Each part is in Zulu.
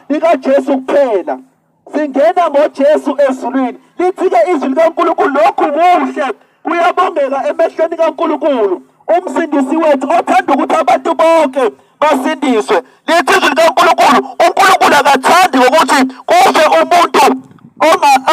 likaJesu kuphela. Singena ngoJesu ezulwini. Lithi-ke izwi likaNkulunkulu lokhu kuhle kuyabongeka emehlweni kaNkulunkulu umsindisi wethu othanda ukuthi abantu bonke basindiswe. Lithi izwi likaNkulunkulu uNkulunkulu akathandi ngokuthi kufe umuntu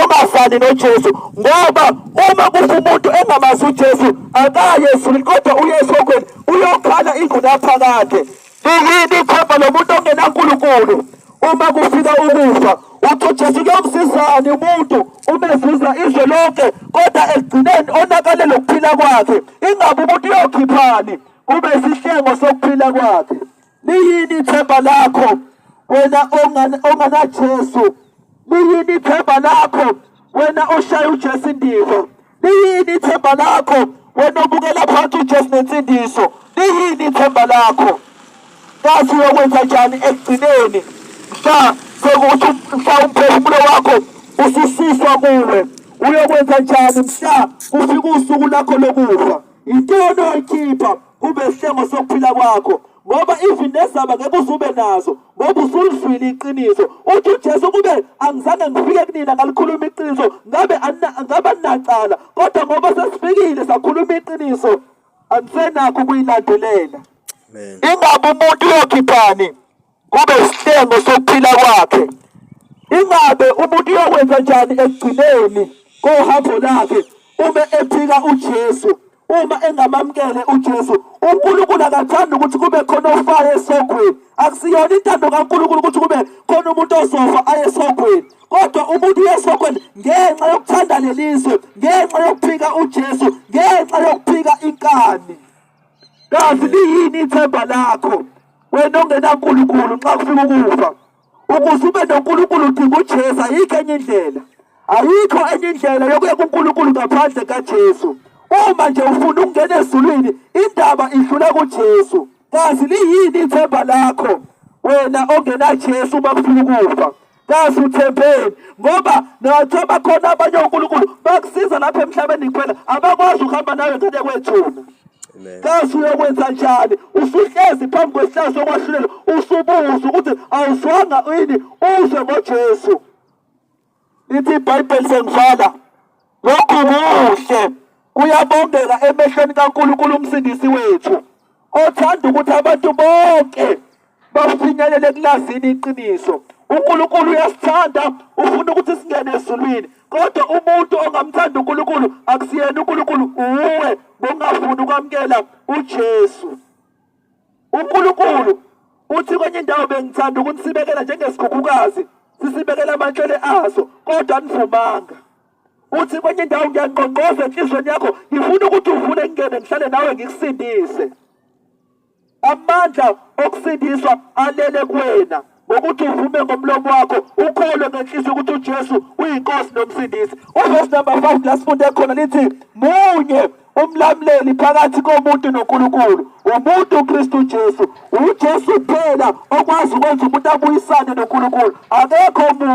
ongafani noJesu ngoba uma kufa umuntu engamazi uJesu akaye ezulwini kodwa uye esihogweni uyokhala ingunaphakade. Liyini ithemba lomuntu ongenaNkulunkulu uma kufika ukufa? Uthi uJesu kuyomsizani umuntu uma ezuza izwe lonke kodwa ekugcineni onakalele ukuphila kwakhe? Ingabe umuntu uyokhiphani kube isihlengo sokuphila kwakhe? Liyini ithemba lakho wena onganaJesu? Liyini ithemba lakho wena oshaya uJesu indiva? Liyini ithemba lakho wena obukela phansi uJesu nensindiso? Liyini ithemba lakho? Kazi uyokwenza njani ekugcineni mhla sekuthi mhla umphefumulo wakho usususwa kuwe? Uyokwenza njani mhla kufika usuku lakho lokufa? Yintoni oyikhipha kube isihlengo sokuphila kwakho? Ngoba even nezaba ngeke uzube nazo ngoba usulizwile iqiniso. Uthi uJesu kube angizange ngifike kunina ngalikhuluma iqiniso ngabe ngabe aninacala, kodwa ngoba sesifikile sakhuluma iqiniso anisenakho ukuyilandelela. Ingabe umuntu uyokhiphani kube isihlengo sokuphila kwakhe? Ingabe umuntu uyokwenza njani ekugcineni kohambo lakhe uma ephika uJesu, uma engamamukele uJesu? uNkulunkulu akathandi ukuthi kube khona ofayo esogwini. Akusiyona intando kaNkulunkulu ukuthi kube khona umuntu ozofa aye esogwini, kodwa umuntu uye esogwini ngenxa yokuthanda lelizwe, ngenxa yokuphika uJesu, ngenxa yokuphika inkani. Kazi liyini ithemba lakho wena ongenaNkulunkulu nxa kufika ukufa? Ukuze ube noNkulunkulu udinga uJesu, ayikho enye indlela. Ayikho enye indlela yokuya kuNkulunkulu ngaphandle kaJesu. Uma nje ufuna ukungena ezulwini, indaba idlula kuJesu. Kazi liyini ithemba lakho wena ongenaJesu uma kufika ukufa? Kazi uthembeni? Ngoba nathemba khona abanye onkulunkulu bakusiza lapha emhlabeni kuphela, abakwazi ukuhamba nawe ngale kwethuna. Kazi uyokwenza njani usuhlezi phambi kwesihlalo sokwahlulela usubuza ukuthi awuzwanga yini uzwe ngoJesu? Lithi iBhayibheli sengivala, lokhu kuhle kuyabongeka emehlweni kaNkulunkulu umsindisi wethu othanda ukuthi abantu bonke bafinyelele kulazini iqiniso. uNkulunkulu uyasithanda, ufuna ukuthi singene ezulwini, kodwa umuntu ongamthanda uNkulunkulu akusiyena uNkulunkulu, uwe ngokungafuni ukwamukela uJesu. uNkulunkulu uthi kwenye indawo bengithanda ukunisibekela njengesikhukhukazi sisibekela amantshele aso, kodwa anivumanga. Uthi kwenye indawo ngiyangqongqoza enhliziyweni yakho, ngifuna ukuthi uvule ngingene ngihlale nawe ngikusindise. Amandla okusindiswa alele kuwena ngokuthi uvume ngomlomo wakho ukholwe ngenhliziyo ukuthi uJesu uyiNkosi nomsindisi. Uvesi number 5 la sifunde khona lithi munye umlamuleli phakathi komuntu noNkulunkulu, umuntu uKristu Jesu. UJesu kuphela okwazi ukwenza umuntu abuyisane noNkulunkulu, akekho omunye.